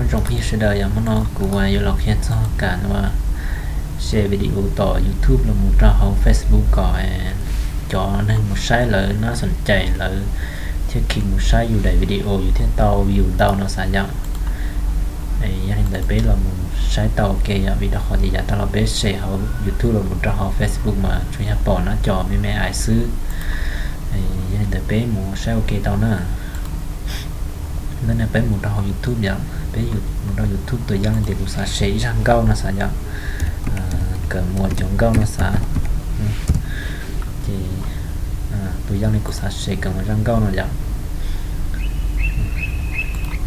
Zoo phooj ywg sawv daws, yog hmo no kuv yuav los qhia txog kam uas share video tom YouTube los mus rau hauv Facebook kom cov neeg mus saib lawv nab xoom cai lawv thiaj khi mus saib yus daim video yus thiaj tau view ntau no xav yom. Yog li ntawd peb los mus saib tau ua ke yom, vim rau qhov tias yav tag los peb share hauv YouTube los mus rau hauv Facebook mas tsuas yog pom nab cov me me ais xwb. Yog li ntawd peb mus saib ua ke tau na. Ntawm no peb mus rau hauv YouTube yom, peb mus rau YouTube tus yam li tias kuv xav share ib zaj nkauj no xav yom, kawm mus cov nkauj no xav. Ces tus yam li kuv xav share kawm mus zaj nkauj no yom.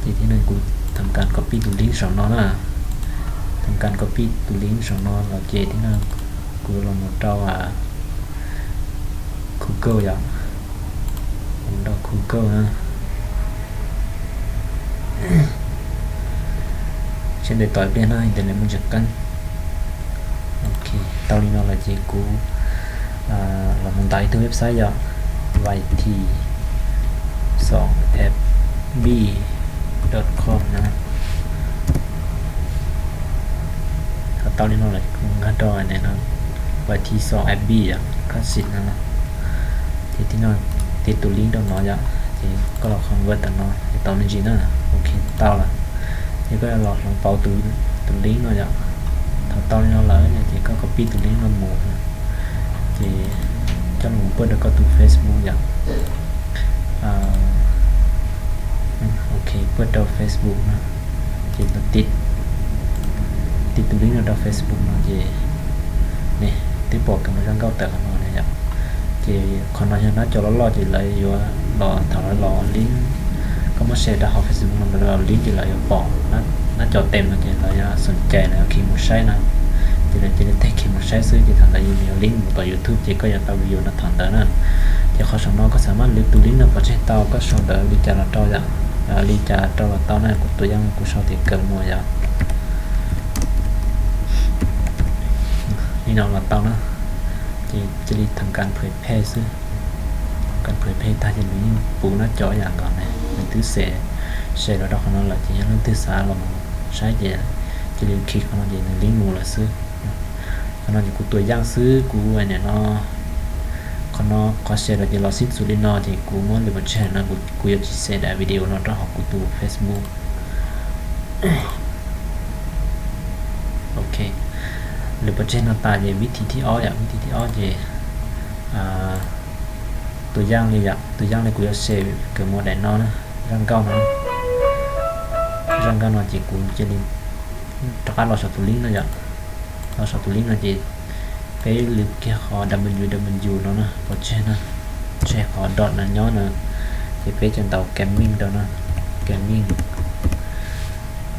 Ces thiab no kuv tham kas copy tus link saum no na, tham kas copy tus link saum no los ces thiab no kuv los mus rau Google yom, mus rau Google na. Seb ntes tos ib pliag no internet muaj ntsis qeeb. Ok, tau li no lawm ces kuv los mus ntaus ib tug website yom, yt xoom f b dot com na. Thaum tau li no lawm kuv nkag rau yt xoom f b yom, classic no. Ces tib no, tib tus link rau no yom, ces koj los convert tam no ces tau me ntsis na. Ok, tau lawm. Ces koj los hloov pauv tus link no yom. Thaum tau li no lawm ces koj copy tus link no mus, ces coj los mus pub rau koj tus Facebook yom. Ok, pub rau Facebook no, ces tiv tus link no rau Facebook no ces ne, twb pom kawm mus zaj nkauj tawm qhov no ne yom. Ces qhov no yog nab cov loj loj ces lawv yuav los, thaum lawv los link, koj muab share rau hauv Facebook no lawv los link ces lawv yuav pom nab cov tes no ces lawv yuav xoom cai, lawv yuav khi mus saib no. Ces lawv cia li teg khi mus saib xwb, ces thaum ntawd yus link mus tom YouTube ces koj yuav tau view no thaum ntawd na. Ces qhov saum no koj xav muab lwv tus link no pov tseg tau koj sau ntawv li cas los rau yom, li cas rau los tau na. Kuv tus yam kuv sau tias kawm mus yom. Li no los tau na. Ces cia li tham kas phuam phe xwb. Tham kas phuam phe tag ces nws yeej puv nab cov yam nkaus ne, nws twb share los rau qhov no lawm ces yog leej twg xav los saib ces cia li khi qhov no ces nws link mus lawm xwb. Qhov no ces kuv tus yam xwb, kuv nim no qhov no qhov share los ces los xib xus li no ces kuv muab lwv pov tseg no, kuv yuav tsis share daim video no rau hauv kuv tus Facebook. Ok, lwv pov tseg no tas ces vib thib thib ob yom, vib thib thib ob ces tus yam li yom, tus yam li kuv yuav share kawm mus daim no na, zaj nkauj no, zaj nkauj no ces kuv cia li rov qab los saum tus link no yom. Los saum tus link no ces peb lwv kiag qhov w w w no na pov tseg na, tseg qhov dot no nyob na, ces peb cia ntaus gaming rau na, gaming.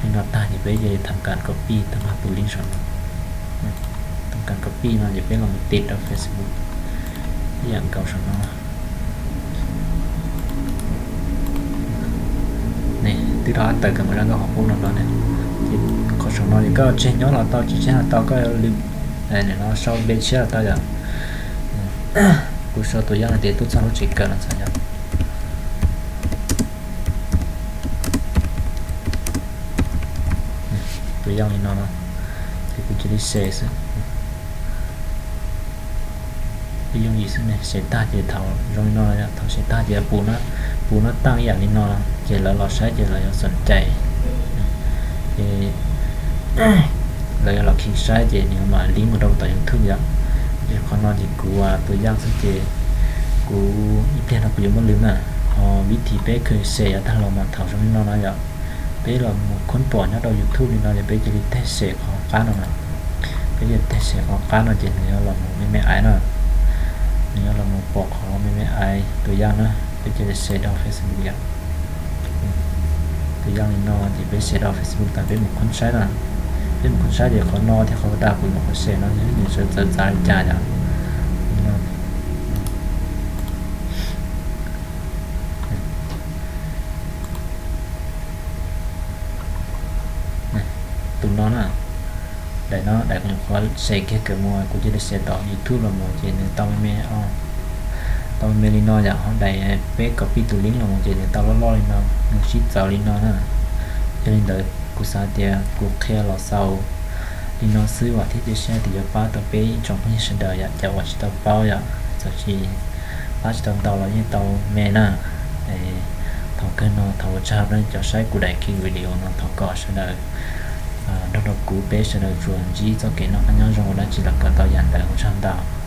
Li no tag ces peb cia li tham kas copy tag nrho tus link saum no. Tham kas copy no ces peb los mus tiv rau Facebook ib yam nkaus saum no. Ne, twb rov qab tawm kawm mus zaj nkauj qhov qub no no ne. Ces qhov saum no ces koj tseg nyob los tau, tsis tseg los tau, koj lwv no sau npe tshiab los tau yom. Kuv sau tus yam hais tias tuaj txog lub tsev kawm no xav yom. Tus yam li no no, ces kuv cia li share xwb. Pib yooj yim xwb ne, share tag ces thaum zoo li no, thaum share tag ces puv, puv nab taaj ib yam li no, ces lawv los saib ces lawv yuav xoom cai, ces lawv yuav los khi saib ces nws mam li mus rau tom YouTube yom. Ces qhov no ces kuv tus yam xwb ces kuv ib pliag no kuv yuav muab lwv na. Ho vib thib peb khwv share yav tag los mas thaum zoo li no no yom, peb los mus khoob pom nyob rau YouTube li no ces peb cia li teg share qhov qab no na. Peb cia li teg share qhov qab no ces nws yuav los mus me me aiv na. Nws yuav los mus pom qhov me me aiv tus yam na. Peb cia li share rau Facebook yom. Tus yam li no ces peb share rau Facebook tas peb mus khoob saib na. Peb mus khoob saib ces qhov no thiab qhov tas kuv nyuam qhuav share no nws sawv txawv txav li cas yom. Tus no na, daim no daim kuv nyuam qhuav share kiag kawm mus, kuv cia li share tom YouTube los mus ces nws tau me me, tau me me li no yom. Ho daim peb copy tus link los mus ces nws tau loj loj li no, nws sib txawv li no na. Yog li ntawd Kuv xav tias kuv qhia los xaus li no xwb vam thiab cia siab tias yuav pab tau peb ib tsoom phooj ywg sawv daws yom, cov uas tsis tau paub yom, txawm tsis pab tsis tau ntau los yeej tau me na. Thaum kawg no thov ua tsaug rau cov saib kuv daim video no, thov kom sawv daws nrog rau kuv, peb sawv daws tsuas ntsib txoj kev noj qab nyob zoo ua dab tsi los kom tau yam ntawd, ua tsaug ntau.